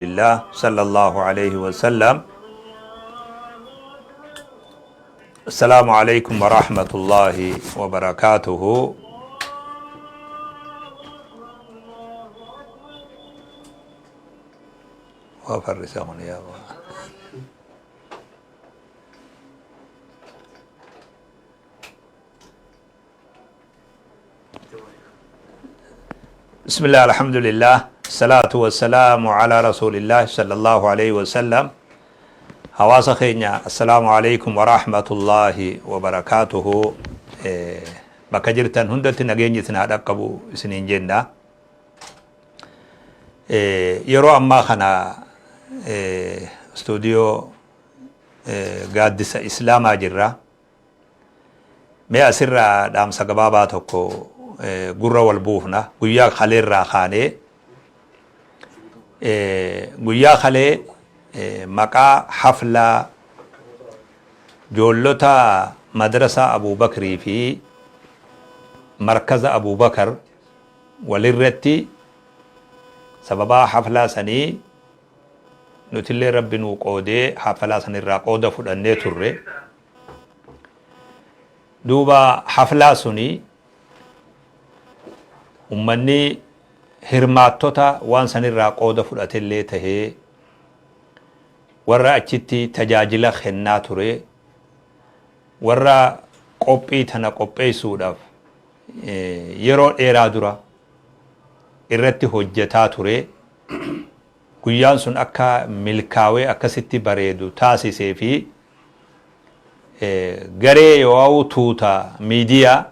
الله صلى الله عليه وسلم. السلام عليكم ورحمة الله وبركاته. وفرسهم يا الله. بسم الله، الحمد لله، الصلاة والسلام على رسول الله صلى الله عليه وسلم. Hawaasa keenya، السلام عليكم ورحمة الله وبركاته. Bakka jirtan hundatti nageenyi isin haa dhaqqabu isiniin jenna. Yeroo ammaa kana istuudiyoo Gaaddisa Islaamaa jirra. Mee asirraa dhaamsa gabaabaa tokko gurra wal buufna. Guyyaa kaleerraa kaanee, guyyaa kalee maqaa haflaa joollota madrasaa Abuubakrii fi markaza Abuubakar walirratti, sababaa haflaa sanii nutillee Rabbi nuu qoodee haflaa sanirraa qooda fudhannee turre. Duuba haflaa suni ummanni hirmaattota waan sanirraa qooda fudhatellee tahee, warra achitti tajaajila kennaa ture, warra qophii tana qopheessuudhaaf yeroo dheeraa dura irratti hojjetaa ture, guyyaan sun akka milkaawee akkasitti bareedu taasisee fi garee yoo tuuta miidiyaa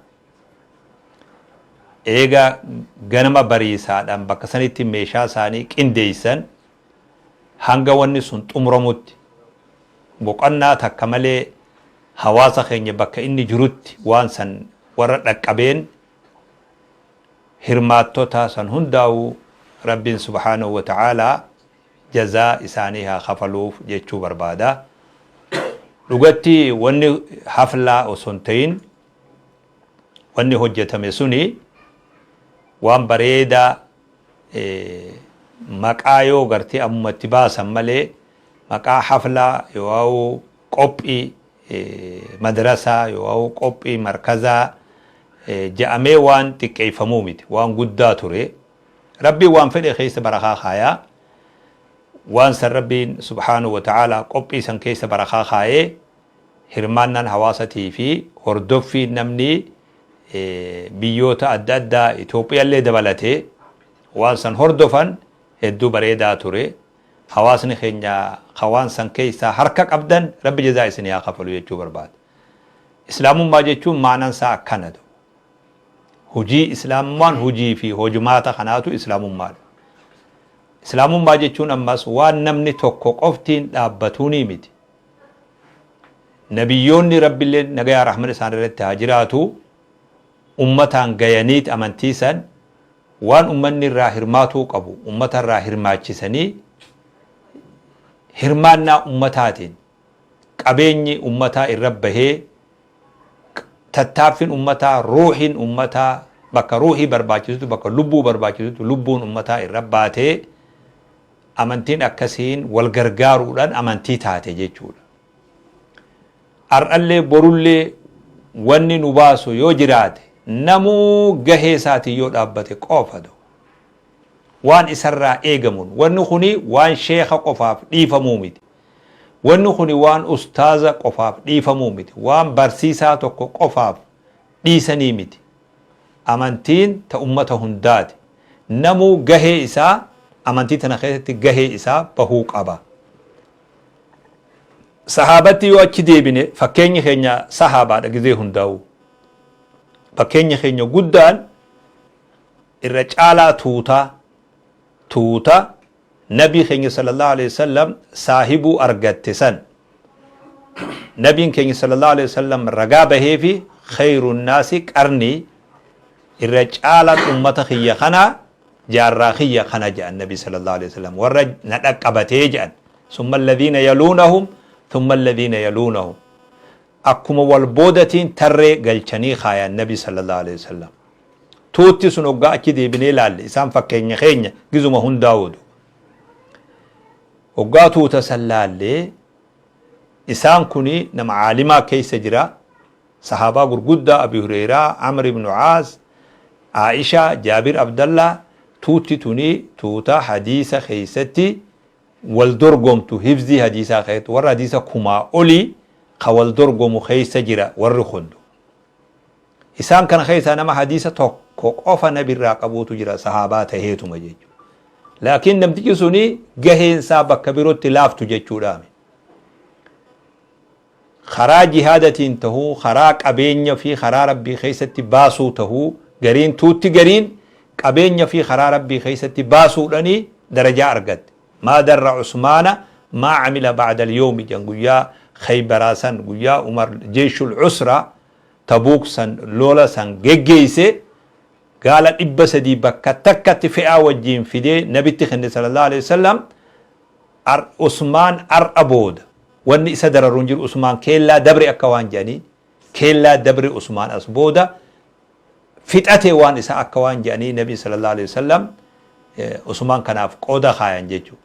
eega ganama bariisaadhaan bakka sanitti meeshaa isaanii qindeessan hanga wanni sun xumuramutti boqonnaa takka malee hawaasa keenya bakka inni jirutti waan san warra dhaqqabeen hirmaattota san hundaa'u Rabbiin سبحانه وتعالى jazaa isaanii haa kafaluuf jechuu barbaada. Dhugatti wanni haflaa osoo hin ta'in, wanni hojjetame suni waan bareedaa, maqaa yoo gartee ammumatti baasan malee maqaa haflaa yoo qophii madrasaa yoo qophii markazaa je'amee waan xiqqeeffamuu miti, waan guddaa ture. Rabbiin waan fedhe keessa barakaa kaayaa. Waan san Rabbiin سبحانه وتعالى qophii san keessa barakaa kaayee, hirmaannaan hawaasatii fi hordoffiin namni biyyoota adda addaa Itoophiyaallee dabalatee waan san hordofan hedduu bareedaa ture. Hawaasni keenya waan san keessaa harka qabdan Rabbi jazaa isinii haa kafalu jechuu barbaada. Islaamummaa jechuun maanaan isaa akkanatu. Hujii islaamummaan hujii fi hojumaata kanaatu islaamummaadha. Islaamummaa jechuun ammas waan namni tokko qoftiin dhaabbatuunii miti. Nabiyyoonni Rabbiillee nagayaa rahman isaan irratti haa jiraatu ummataan gayaniit amantii san waan ummanni irraa hirmaatuu qabu ummata irraa hirmaachisanii, hirmaannaa ummataatiin qabeenyi ummataa irra bahee, tattaaffiin ummataa, ruuhiin ummataa bakka ruuhii barbaachisutu, bakka lubbuu barbaachisutu lubbuun ummataa irra baatee amantiin akkasiin wal gargaaruudhaan amantii taate jechuudha. Har'allee borullee wanni nu baasu yoo jiraate namuu gahee isaatiin yoo dhaabbate qofatu waan isarraa eegamuun. Wanni kuni waan sheeka qofaaf dhiifamuu miti. Wanni kuni waan ustaaza qofaaf dhiifamuu miti. Waan barsiisaa tokko qofaaf dhiisanii miti. Amantiin ta ummata hundaati. Namuu gahee isaa amantii tana keessatti gahee isaa bahuu qaba. Sahaabatti yoo achi deebine, fakkeenyi keenya sahaabaadha gizee hundaa'u. Fakkeenyi keenya guddaan irra caalaa tuutaa tuuta nabii keenya صلى الله عليه وسلم saahibuu argatte san, nabiin keenya صلى الله عليه وسلم ragaa bahee fi خير الناس قرني, irra caalaan ummata kiyya kana jaarraa kiyya kana jedhan nabi صلى الله عليه وسلم, warra na dhaqqabatee jedhan. ثم الذين يلونهم ثم الذين يلونهم, akkuma wal boodatiin tarree galchanii kaayan nabi صلى الله عليه وسلم. Tuutti sun hoggaa achi deebinee laalle isaan fakkeenya keenya gizuma hundaa'uudu. Hoggaa tuuta san laallee, isaan kuni nama caalimaa keessa jira. Sahaabaa gurguddaa Abi Hureyraa, Amr ibnu Caas, Aa'ishaa, Jaabir Abdallaa, tuutti tuni tuuta hadiisa keessatti wal dorgomtu, hifzii hadiisaa keessatti warra hadiisa kumaa olii ka wal dorgomu keessa jira warri kun. Isaan kana keessaa nama hadiisa tokko qofa nabirraa qabuutu jira, sahaabaa taheetuma jechuudha. Laakiin namtichi suni gaheen isaa bakka birootti laaftu jechuudhaami. Karaa jihaadatiin tahuu, karaa qabeenya fi karaa Rabbii keessatti baasuu tahuu, gariin tuutti gariin qabeenya fi karaa Rabbii keessatti baasuudhani darajaa argatte. Maa darra Usmaana maa amila ba'da al-yawmi jedhan. Guyyaa Khaybaraa san, guyyaa Umar jeeshul usra Tabuuk san, lola san geggeeyse, gaala 300 bakka takkatti fe'aa wajjiin fidee nabitti kenne sallallahu alaihi wasallam. Usmaan ar'a booda wanni isa dararu hin jiru, Usmaan keellaa dabre akka waan jedhanii, keellaa dabre, Usmaan as booda fixate waan isa akka waan jedhanii, nabi sallallahu alaihi wasallam Usmaan kanaaf qooda kaayan jechuudha.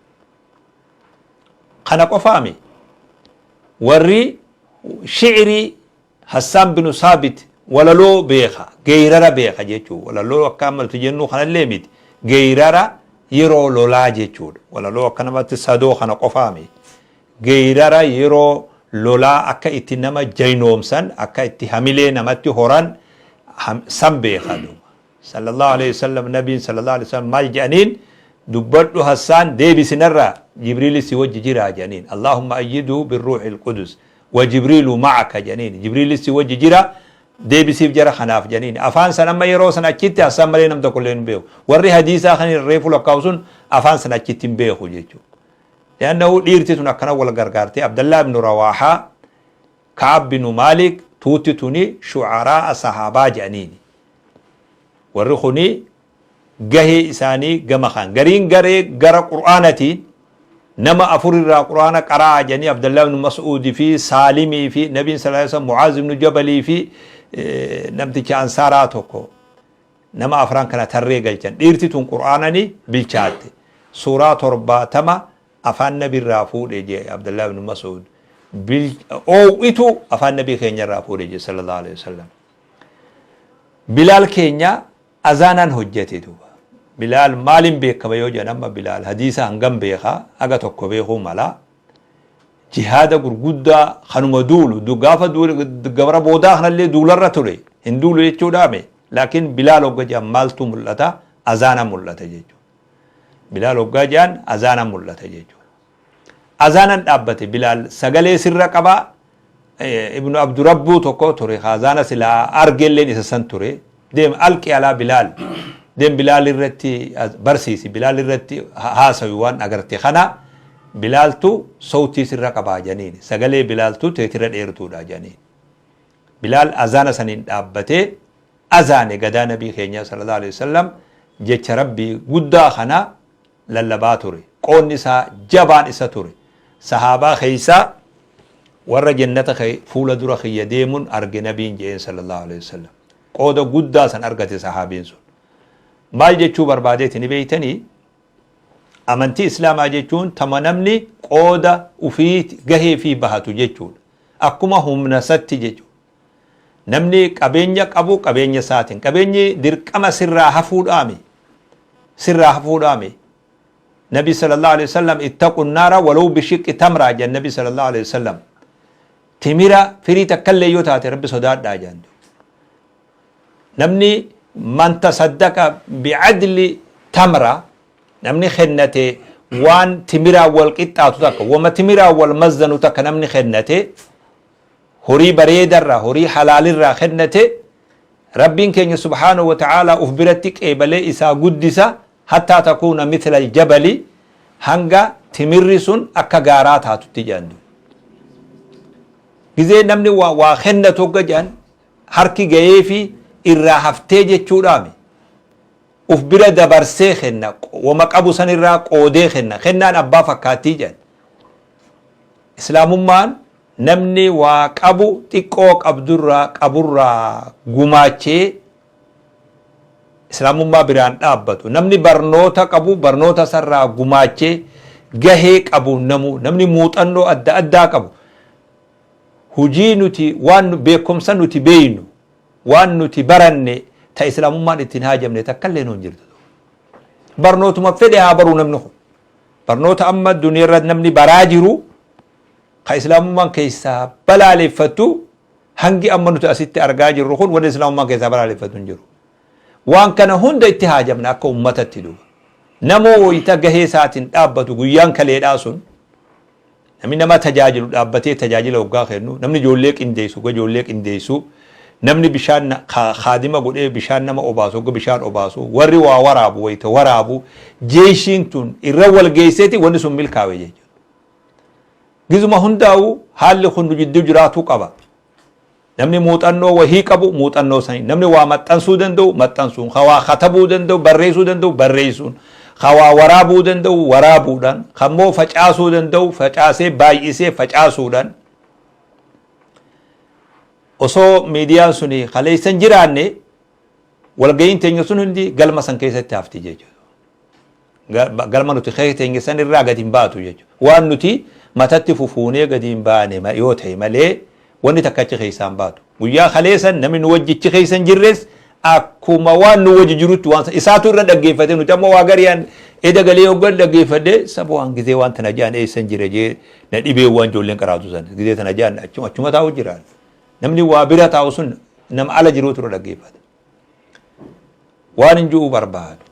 Kana qofaami, warri shi'rii Hassaan binu Saabit walaloo beeka, geeyrara beeka jechuudha. Walaloo akka amma nuti jennu kanallee miti. Geeyrara yeroo lolaa jechuudha. Walaloo akka namatti sadoo kana qofaami. Geeyrara yeroo lolaa akka itti nama jaynoomsan, akka itti hamilee namatti horan san beeka duuba. Sallallahu alayhi wasallam, nabiin sallallahu alayhi wasallam maal jedhaniin? "Dubbadhu Hassaan, deebisi narraa, Jibriili si wajji jiraa" jedhaniin. "Allahumma ayyidhu birruuhil qudus wa Jibriilu ma'aka" jedhaniin. "Jibriili si wajji jira, deebisiif jara kanaaf" jedhaniin. Afaan san amma yeroo san achitti Hassaan malee nam tokko illee hin beeku. Warri hadiisaa kan reefu lakkaa'u sun afaan san achitti hin beeku jechuudha. Li'annahu dhiirti tun akkana wal gargaarte. Abdallah ibn Rawaahaa, Ka'ab binu Maalik, tuutti tuni shu'araa'a sahaabaa jedhaniini. Warri kuni gahee isaanii gama kan gariin garee gara Qur'aanatiin nama afur irraa Qur'aana qara'aa jedhanii, Abdallah ibn Mas'uud fi Saalimii fi Nabiin sallallahu alaihi wasallam Mu'aaz ibn Jabalii fi namticha Ansaaraa tokko, nama afran kana tarree galchan. Dhiirti tun Qur'aanani bilchaatte. Suuraa 70 afaan Nabi irraa fuudhe jee Abdallah ibn Mas'uud. Oowwitu afaan Nabii keenya irraa fuudhe jee sallallahu alaihi wasallam. Bilaal keenya azaanaan hojjete duuba. Bilaal maaliin beekama yoo jedhan, amma Bilaal hadiisa hangam beeka? Haga tokko beekuu mala. Jihaada gurguddaa kanuma duulu gaafa gabra boodaa kanallee duularra ture, hin duulu jechuudhaame. Laakiin Bilaal hogga jedhan maaltu mul'ata? Azaana mul'ata jechuudha. Bilaal hoggaa jedhan azaana mul'ata jechuudha. Azaanan dhaabbate Bilaal, sagalee sirra qabaa. Ibnu Abdurabbuu tokko ture, azaana silaa argelleen isa san ture. "Deem, alqi alaa Bilaal, deem Bilaal irratti barsiisi, Bilaal irratti haasawi waan agarte kana, Bilaaltu sawtii sirra qabaa" janiin. "Sagalee Bilaaltu teetirra dheertuudha" janiin. Bilaal azaana saniin dhaabbatee azaane. Gadaa nabii keenyaa sallallahu alaihi wasallam jecha Rabbii guddaa kana lallabaa ture. Qoonni isaa jabaan isa ture. Sahaabaa keessaa warra jannata fuula dura kiyya deemuun arge nabiin je'een sallallahu alaihi wasallam. Qooda guddaa san argate sahaabiin sun. Maal jechuu barbaadeeti ni beeytanii? Amantii Islaamaa jechuun tama namni qooda ufii gahee fi bahatu jechuudha. Akkuma humna isatti jechuudha. Namni qabeenya qabu qabeenya isaatiin. Qabeenyi dirqama sirraa hafuudhaami. Sirraa hafuudhaami. Nabi sallallahu alaihi wasallam "Ittaqu naara walau bishiqqi tamraa" jedhan Nabi sallallahu alaihi wasallam. Timira firii takkallee yoo taate Rabbi sodaadhaa jedhan. Namni man tasaddaqa bi'adli tamra, namni kennate waan timiraa wal qixxaatu takka, wama timiraa wal mazzanu takka, namni kennate horii bareedarraa, horii halaalirraa kennate, Rabbiin keenya subhaanahu wa ta'aalaa uf biratti qeebalee isaa guddisa, hattaa takuuna mithla aljabali, hanga timirri sun akka gaaraa taatutti jedhan. Gizee namni waa kennatu hogga jedhan harki gahee fi irraa haftee jechuudhaami. Uf bira dabarsee kenna, wama qabu san irraa qoodee kenna. Kennaan abbaa fakkaattii jedhan. Islaamummaan namni waa qabu xiqqoo qabdurraa qaburraa gumaachee islaamummaa biraan dhaabbatu. Namni barnoota qabu barnoota sarraa gumaachee, gahee qabuun namuu namni muuxannoo adda addaa qabu hujii nuti waan beekumsa nuti beeynu waan nuti baranne ta islaamummaan ittiin haajamne takkallee nu hin jirtu. Barnootuma fedhe haa baruu namni kun. Barnoota amma duniyaa irra namni baraa jiru ka islaamummaan keessaa balaaleffattu hangi amma nuti asitti argaa jirru kun wanni islaamummaan keessaa balaaleffattu hin jiru. Waan kana hunda itti haajamna akka ummatatti duuba. Namoo wayita gahee isaatiin dhaabbatu guyyaan kaleedhaa sun namni nama tajaajilu dhaabbatee tajaajila hoggaa kennu, namni ijoollee qindeessu hoggaa ijoollee qindeessu, namni bishaan kaadima godhee bishaan nama obaasu hoggaa bishaan obaasu, warri waa waraabu wayita waraabu, jeeshiin tun irra wal geesseeti wanni sun milkaawe jechuudha. Gizuma hundaa'u haalli kun nu jidduu jiraatuu qaba. Namni muuxannoo wahii qabu muuxannoo sanii, namni waa maxxansuu danda'u maxxansuun, ka waa katabuu danda'u barreessuu danda'u barreessuun, ka waa waraabuu danda'u waraabuudhaan, ka immoo facaasuu danda'u facaasee baay'isee facaasuudhaan. Osoo miidiyaan suni kaleessa hin jiraanne walga'iin teenya sun hundi galma san keessatti hafti jechuudha. Galma nuti keessa teenye san irraa gadi hin baatu jechuudha. Waan nuti matatti fufuunee gadi hin baane yoo ta'e malee wanni takka achi keessaa hin baatu. Guyyaa kaleessan namni nu wajjichi keessa hin jirres akkuma waan nu wajji jirutti waan isaatu irra dhaggeeffate, nuti amma waa gariyaan eda galee hoggan dhaggeeffadhe saba waan gizee waan tana ja'an eessa hin jire jee na dhibee waan ijoolleen qaraatu san gizee tana ja'an achuma taa'u jiraan. Namni waa bira taa'u sun nama ala jiruutu irra dhaggeeffata. Waan hin ju'uu barbaadu.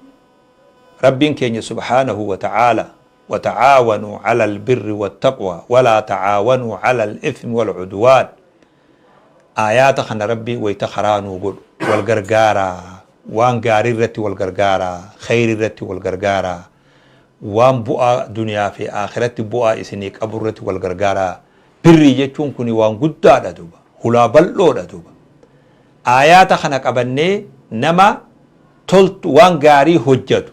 Rabbiin keenya subhaanahu wa ta'aala wata'aawanuu ala albirri wattaqwa walaa ta'aawanuu ala al-ithmi wal-udwaan. Aayaata kana Rabbi wayta karaa nuu godhu wal gargaaraa, waan gaarii irratti wal gargaaraa, kheyrii irratti wal gargaaraa, waan bu'aa duniyaa fi aakhiratti bu'aa isinii qabu irratti wal gargaaraa. Birrii jechuun kuni waan guddaadha duuba. Hulaa bal'oodha duuba. Aayaata kana qabannee nama toltu, waan gaarii hojjatu,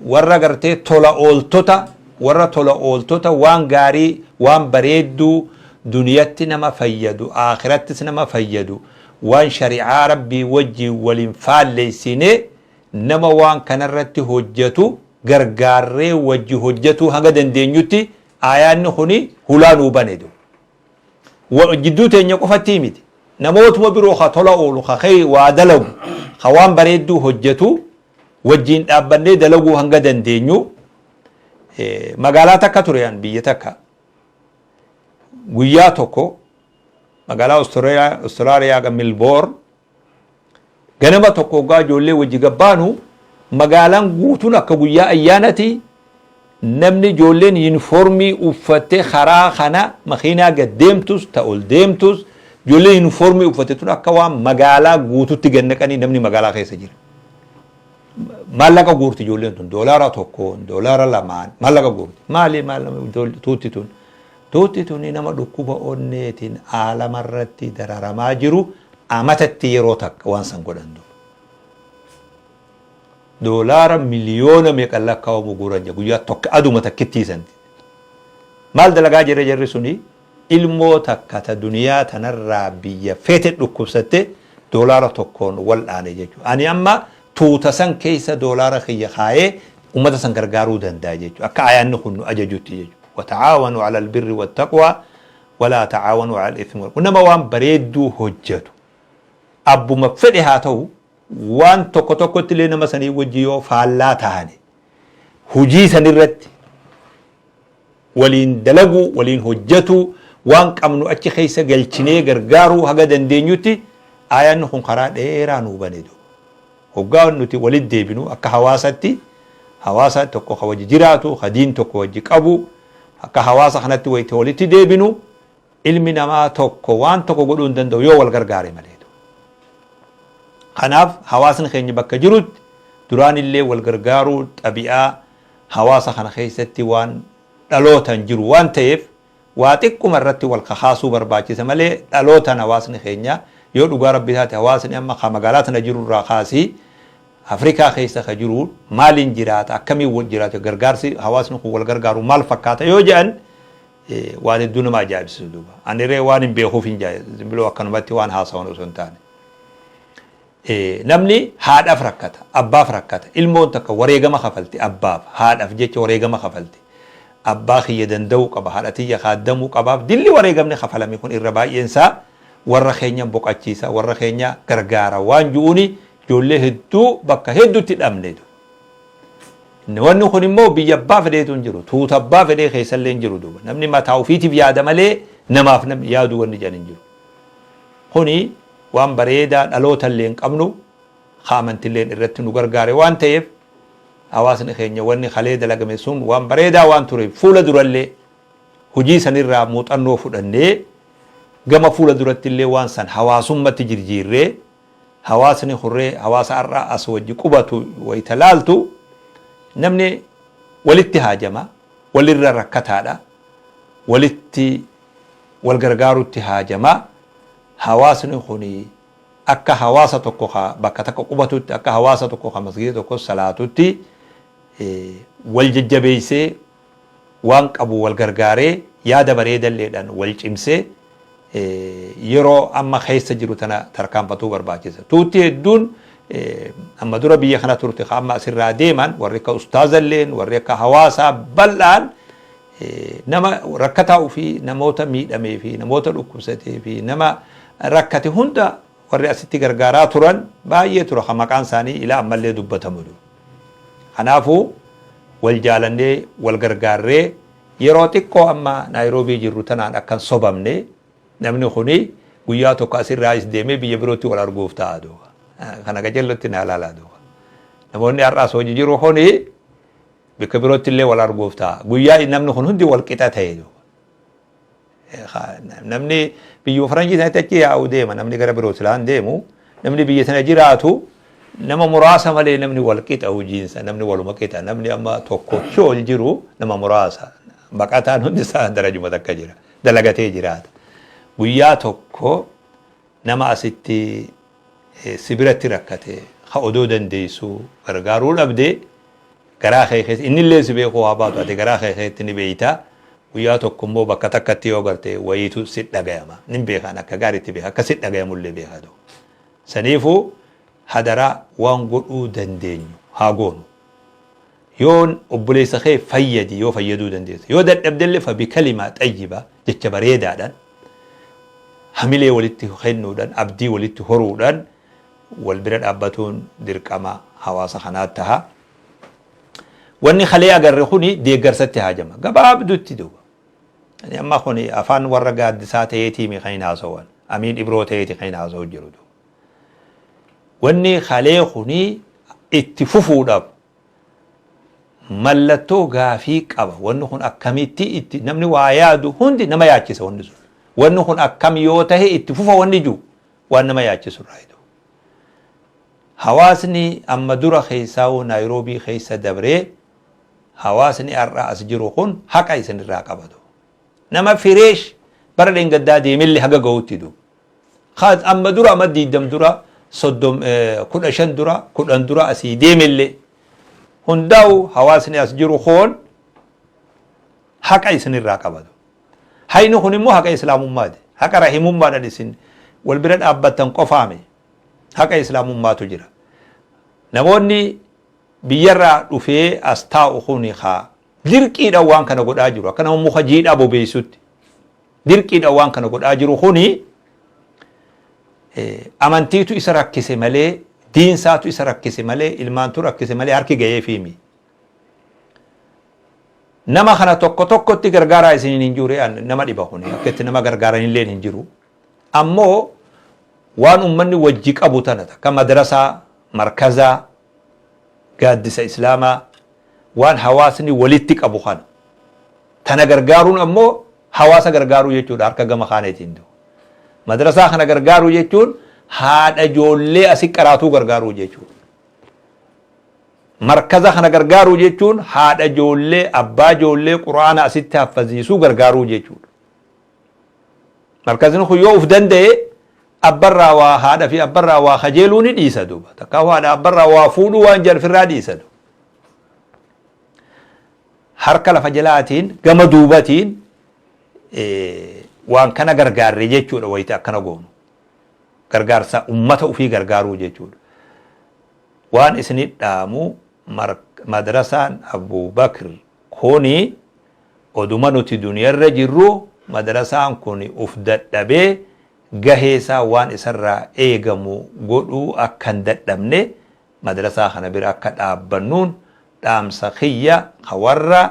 warra gartee tola ooltota, warra tola ooltota, waan gaarii, waan bareedduu duniyatti nama fayyadu aakhirattis nama fayyadu, waan shari'aa Rabbii wajjiin wal hin faalleessine, nama waan kanarratti hojjatu gargaarree wajji hojjatuu hanga dandeenyutti aayaanni kuni hulaa nuu bane duuba. Jidduu teenya qofattii miti. Namootuma biroo ka tola oolu, ka kee waa dalagu, ka waan bareedduu hojjetu wajjiin dhaabbannee dalaguu hanga dandeenyu. Magaalaa takka ture an, biyya takka. Guyyaa tokko magaalaa Austraaliyaa Milboorn ganama tokko hoggaa ijoollee wajji gabbaanu magaalaan guutuun akka guyyaa ayyaanati, namni ijoolleen yuunifoormii uffattee karaa kana makiinaa gad deemtus ta ol deemtus, ijoolleen yuunifoormii uffatte tun akka waan magaalaa guututti gad naqanii namni magaalaa keessa jira. Maallaqa guurti ijoolleen tun, $1n, $2n maallaqa guurti. Maali tuutti tun? Tuutti tuni nama dhukkuba onneetiin aalamarratti dararamaa jiru amatatti yeroo takka waan san godhan duuba. Doolaara miliyoona meeqan lakkaa'amu guuran jira guyyaa tokko aduma takkittii santi. Maal dalagaa jira jarri suni? Ilmoo takka ta duniyaa tanarraa biyya feete dhukkubsatte $1n wal'aane jechuudha. Ani amma tuuta san keessa doolaara kiyya kaayee ummata san gargaaruu danda'a jechuudha. Akka aayaanni kun nu ajajutti jechuudha. Wata'aawanuu alal birri wattaqwaa walaa ta'aawanuu alal ithmi wal nama waan bareedduu hojjetu abbuma fedhe haa ta'u, waan tokko tokkotti illee nama sanii wajji yoo faallaa tahane, hujii sanirratti waliin dalaguu, waliin hojjetuu, waan qabnu achi keessa galchinee gargaaruu haga dandeenyutti aayaanni kun karaa dheeraa nuu bane duuba. Hoggaa nuti walitti deebinu akka hawaasatti, hawaasa tokko ka wajji jiraatu, ka diin tokko wajji qabu, akka hawaasa kanatti wayita walitti deebinu ilmi namaa tokko waan tokko godhuu hin danda'u yoo wal gargaare malee. Kanaaf hawaasni keenya bakka jirutti duraan illee wal gargaaruu xabi'aa hawaasa kana keessatti waan dhalootaan jiru waan ta'eef waa xiqquma irratti wal kakaasuu barbaachisa malee dhalootaan hawaasni keenya yoo dhugaa Rabbi taate hawaasni amma ka magaalaa tana jiru irraa kaasii Afrikaa keessa ka jiru maaliin jiraata, akkamiin wal jiraata, gargaarsi hawaasni kun wal gargaaru maal fakkaata yoo jedhan waan hedduu nama ajaa'ibsiisu duuba. Ani ree waan hin beekuuf hin jaa biloo akkanumatti waan haasawan osoo hin taane. Namni haadhaaf rakkata, abbaaf rakkata. Ilmoon takka wareegama kafalti abbaaf, haadhaaf jecha wareegama kafalti. Abbaa kiyya danda'uu qaba, haadha tiyya khaaddamuu qabaaf dilli wareegamni kafalame kun irra baay'een isaa warra keenya boqachiisa, warra keenya gargaara waan ju'uuni ijoollee hedduu bakka hedduutti dhabne. Wanni kun immoo biyya abbaa fedheetu hin jiru, tuuta abbaa fedhee keessallee hin jiru duuba. Namni mataa ofiitiif yaada malee namaaf namni yaaduu wanni jedhan hin jiru. Kuni waan bareedaa dhalootallee hin qabnu, ka amantilleen irratti nu gargaare waan ta'eef, hawaasni keenya wanni kalee dalagame sun waan bareedaa waan tureef, fuula durallee hojii sanirraa muuxannoo fudhannee gama fuula durattillee waan san hawaasummatti jirjiirree, hawaasni hurree hawaasa har'a as wajji qubatu wayita laaltu, namni walitti haajama, walirra rakkataadha, walitti wal gargaarutti haajama. Hawaasni kuni akka hawaasa tokko ka bakka takka qubatutti, akka hawaasa tokko ka masgiida tokko salaatutti wal jajjabeessee, waan qabu wal gargaaree, yaada bareedalleedhaan wal cimsee yeroo amma keessa jiru tana tarkaanfatuu barbaachisa. Tuutti hedduun amma dura biyya kana turte ka amma asirraa deeman, warri akka ustaazalleen, warri akka hawaasaa bal'aan, nama rakkataa ofii, namoota miidhamee fi namoota dhukkubsatee fi nama rakkate hunda warri asitti gargaaraa turan baay'ee tura, kan maqaan isaanii ilaa ammallee dubbatamu. Kanaafuu wal jaalannee wal gargaarree yeroo xiqqoo amma Naayiroobii jirru tanaan akkan sobamne, namni kuni guyyaa tokko asirraayis deemee biyya birootti wal arguuf ta'a duuba. Kana qajeellotti naa ilaalaa duuba. Namoonni har'aas hojii jiru kuni bakka birootti illee wal arguuf ta'a. Guyyaa namni kun hundi wal qixa ta'e duuba. Namni biyyuma faranjii sanatti achi yaa'u deema, namni gara biroo silaan deemu, namni biyya sana jiraatu nama muraasa malee namni wal qixa hojiinsa, namni waluma qixa. Namni amma tokkochi ol jiru nama muraasa, baqataan hundi isaa darajuma takka jira, dalagatee jiraata. Guyyaa tokko nama asitti si biratti rakkate ka odoo dandeessu gargaaruu dhabde, garaa kee keessa innillee si beekuu haa baatu, ati garaa kee keessatti ni beeyta. Guyyaa tokko immoo bakka takkatti yoo garte wayiitu si dhagayama. Nin beekaan, akka gaariitti beeka, akka si dhagayamullee beeka. Saniifuu hadaraa, waan godhuu dandeenyu haa goonu. Yoon obboleessa kee fayyadi, yoo fayyaduu dandeessa, yoo dadhabdellee fa bikalimaa xayyiba, jecha bareedaadhaan hamilee walitti kennuudhaan, abdii walitti horuudhaan wal bira dhaabbatuun dirqama hawaasa kanaa taha. Wanni kalee agarre kuni deeggarsatti haajama. Gabaabdutti duuba. Ani amma kuni afaan warra gaaddisaa ta'eetii mi kan hin haasawan. Amiin Ibroo ta'eeti kan hin haasa'u jiru duuba. Wanni kalee kuni itti fufuudhaaf mallattoo gaafii qaba. Wanni kun akkamitti itti namni waa yaadu hundi nama yaachisa wanni sun. Wanni kun akkam yoo tahe itti fufa wanni jiru waan nama yaachisu irraa jiru. Hawaasni amma dura keessaawuu Naayiroobii keessa dabree, hawaasni har'a as jiru kun haqa isinirraa qabatu. Nama fresh bara dheengaddaa deemillee haga gahutti du. Amma dura amma 20 dura, 30, 15 dura, 10 dura asii deemillee hundaa'u, hawaasni as jiru kun haqa isinirraa qabatu. Hayni kun immoo haqa islaamummaati. Haqa rahimummaadhaan isin wal bira dhaabbattan qofaame, haqa islaamummaatu jira. Namoonni biyyarraa dhufee as taa'u kun haa dirqiidhaan waan kana godhaa jiru. Akka nama muka jiidhaa bobeessutti. Dirqiidhaan waan kana godhaa jiru kuni amantiitu isa rakkise malee, diinsaatu isa rakkise malee, ilmaantu rakkise malee harki ga'eefiimi. Nama kana tokko tokkotti gargaaraa isiniin hin jiru, nama dhiba kuni akka itti nama gargaaran illee hin jiru. Ammoo waan ummanni wajji qabu tana takka madrasaa, markazaa, gaaddisa islaamaa, waan hawaasni walitti qabu kana tana gargaaruun ammoo hawaasa gargaaruu jechuudha harka gama kaaneetiin du'u. Madrasaa kana gargaaruu jechuun haadha ijoollee asi qaraatuu gargaaruu jechuudha. Markaza kana gargaaruu jechuun haadha ijoollee, abbaa ijoollee quraana asitti haffaziisuu gargaaruu jechuudha. Markazni kun yoo uf danda'e abbarraa waa, haadha fi abbarraa waa kajeeluu ni dhiisa duuba. Takkaa haadha abbarraa waa fuudhuu waan jalfirraa dhiisa duuba. Harka lafa jalaatiin gama duubatiin waan kana gargaarre jechuudha wayita akkana goonu. Gargaarsa ummata ufii gargaaruu jechuudha. Waan isinit dhaamu madrasaan Abu Bakr kuni oduma nuti duniyarra jirru madrasaan kuni uf dadhabee gahee isaa waan isarraa eegamu godhuu akka hin dadhabne madrasaa kana bira akka dhaabbannuun dhaamsa kiyya ka warra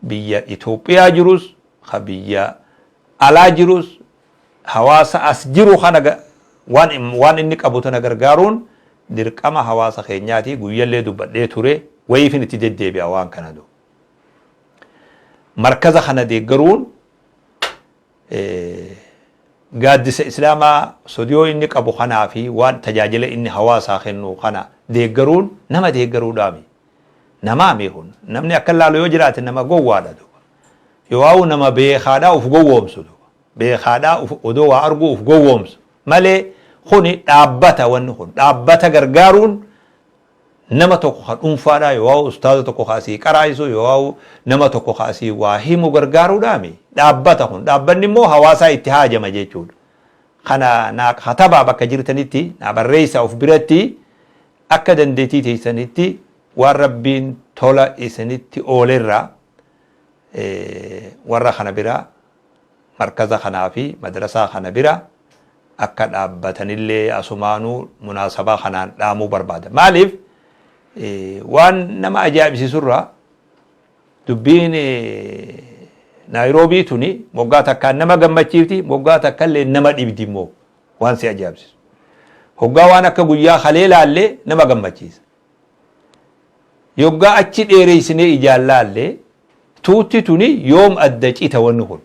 biyya Itoophiyaa jirus ka biyya alaa jirus hawaasa as jiru kana waan inni qabu tana gargaaruun dirqama hawaasa keenyaati. Guyyallee dubbadhee ture, wayiifin itti deddeebi'a waan kana. Du markaza kana deeggaruun, gaaddisa islaamaa sodiyoo inni qabu kanaa fi waan tajaajila inni hawaasaa kennu kana deeggaruun nama deeggaruudhaami. Namaami kun namni akka laalu yoo jiraate nama gowwaadha duuba. Yoo nama beekaadhaa uf gowwoomsu duuba. Beekaadhaa odoo waa arguu uf gowwoomsu malee, kuni dhaabbata, wanni kun dhaabbata gargaaruun nama tokko ka dhuunfaadhaa yoo ustaaza tokko ka asii qaraa'isu yoo nama tokko ka asii waa himu gargaaruudhaami. Dhaabbata kun, dhaabbanni immoo hawaasaa itti haajama jechuudha. Kana naa katabaa, bakka jirtanitti naa barreessaa of biratti. Akka dandeettii teessanitti waan Rabbiin tola isinitti oolerraa warra kana bira, markaza kanaa fi madrasaa kana bira akka dhaabbatanillee asumaanuu munaasabaa kanaan dhaamuu barbaada. Maaliif, waan nama ajaa'ibsiisurraa dubbiin Naayiroobii tuni moggaa takkaan nama gammachiifti, moggaa takkallee nama dhibdi immoo waan si ajaa'ibsiisu. Hoggaa waan akka guyyaa kalee laallee nama gammachiisa. Yoggaa achi dheereysinee ijaan laallee, tuutti tuni yoom adda cita wanni kun?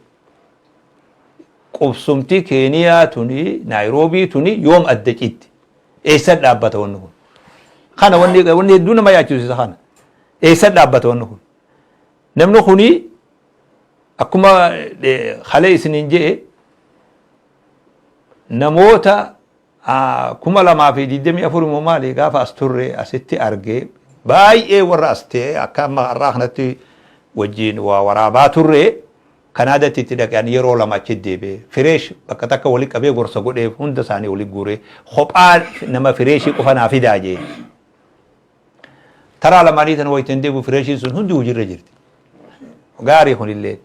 Qubsumti Keeniyaa tuni, Naayiroobii tuni yoom adda citti? Eessa dhaabbata wanni kun? Kana wanni hedduu nama yaachisiisa kana. Eessa dhaabbata wanni kun? Namni kuni akkuma kalee isiniin je'e namoota 2024 immoo maali gaafa as turre asitti argee, baay'ee warra as ta'e akka amma har'aa kanatti wajjin waa waraabaa turre. Kanaadatti itti dhaqe. Ani yeroo lama achi deebi'e, fresh bakka takka wali qabee gorsa godheef, hunda isaanii wali guuree kophaa nama freshii qofa naa fidaa jee. Taraa lamaanii tan wayitiin deebi'u freshiin sun hundi hojiirra jirti. Gaarii kunillee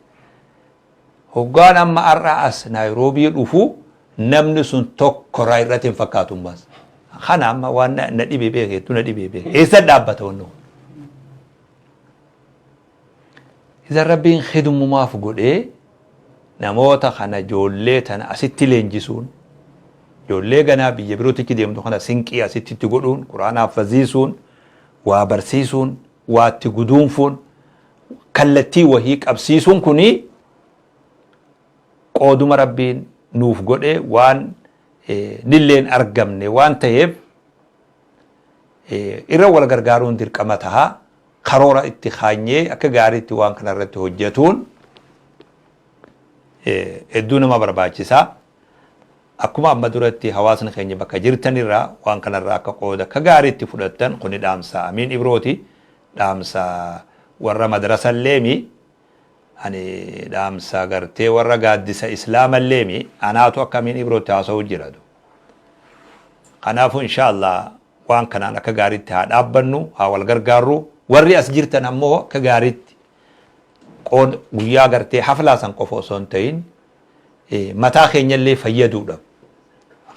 hoggaan amma har'a as Naayiroobii dhufu namni sun tokko irraa irratti hin fakkaatu ammas. Kana amma waan na dhibee beekeettu na dhibee beeke. Eessa dhaabbata wanni kun? Isan Rabbiin khidmumaaf godhee namoota kana, ijoollee tana asitti leenjisuun, ijoollee ganaa biyya birootichi deemtu kana sinqii asitti itti godhuun, Quraana haffaziisuun, waa barsiisuun, waa itti guduunfuun, kallattii wahii qabsiisuun kuni qooduma Rabbiin nuuf godhe waan nilleen argamne waan ta'eef irra wal gargaaruun dirqama taha. Karoora itti kaanyee akka gaariitti waan kana irratti hojjetuun hedduu nama barbaachisaa. Akkuma amma duratti hawaasni keenya bakka jirtanirraa waan kanarraa akka qooda akka gaariitti fudhattan, kuni dhaamsa Amiin Ibrooti. Dhaamsa warra madrasalleemi. Ani dhaamsa gartee warra gaaddisa islaamalleemi. Anaatu akka Amiin Ibrootti haasa'u jira. Kanaafuu inshaallah waan kanaan akka gaariitti haa dhaabbannu, haa wal gargaarru. Warri as jirtan ammoo akka gaariitti qood guyyaa gartee haflaa san qofa osoo hin ta'in mataa keenyallee fayyaduudhaaf.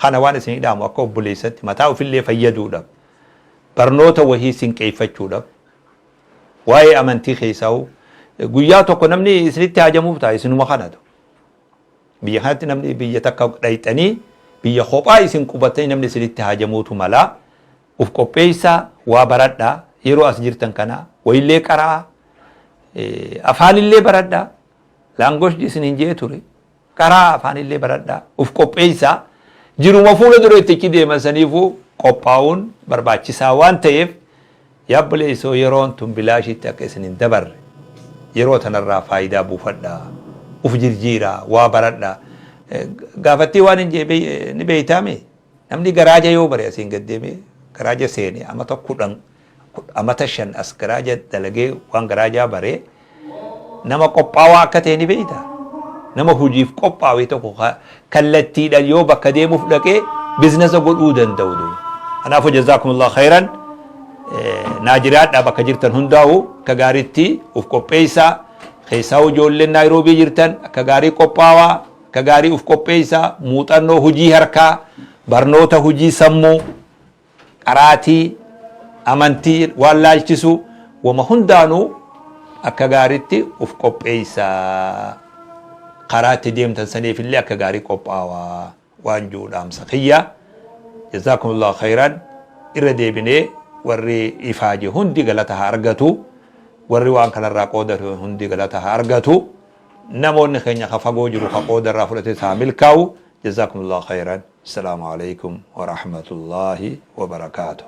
Kana waan isin dhaamu akka obboleessatti, mataa ofillee fayyaduudhaaf, barnoota wahii sinqeeffachuudhaaf, waa'ee amantii keessaa guyyaa tokko namni isinitti haajamuuf ta'a isinuma kanatu. Biyya kanatti namni biyya takka dhayxanii, biyya kophaa isin qubatanii namni isinitti haajamuutu mala. Uf qopheessaa, waa baradhaa, yeroo as jirtan kana wayillee qaraa, afaanillee baradhaa. Language isin hin jee ture. Qaraa, afaanillee baradhaa, uf qopheessaa. Jiruma fuula dura itti achi deeman saniifuu qophaa'uun barbaachisaa waan ta'eef, yaabboleessoo, yeroon tun bilaashitti akka isin hin dabarre yeroo tanarraa faayidaa buufadhaa, uf jirjiiraa, waa baradhaa. Gaafattii waan hin jee ni beeytaame, namni garaaja yoo bare asiin gad deemee garaaja seene amata 10, amata 5 as garaaja dalagee waan garaajaa baree nama qophaawaa akka ta'e ni beeyta. Nama hojiif qophaa'e tokko kallattiidhaan yoo bakka deemuuf dhaqee Biznasa godhuu danda'u duuba. Kanaafuu jazaakumullahu khayran naa jiraadhaa bakka jirtan hundaa'u akka gaariitti uf qopheessaa keessaa ijoolleen Naayiroobii jirtan akka gaarii qophaawaa akka gaarii uf qopheessaa muuxannoo hujii harkaa barnoota hujii sammuu qaraatii amantii waan laalchisu wama hundaanuu akka gaariitti uf qopheessaa karaa itti deemtan saniifillee akka gaarii qophaawaa waan ji'u dhaamsa kiyya. Jazaakumullahu khayran. Irra deebinee warri ifaaje hundi galata haa argatu. Warri waan kanarraa qooda hundi galata haa argatu. Namoonni keenya ka fagoo jiru ka qooda irraa fudhates haa milkaa'u. Jazaakumullahu khayran. Assalaamu alaikum wa rahmatullahi wa barakaatuh.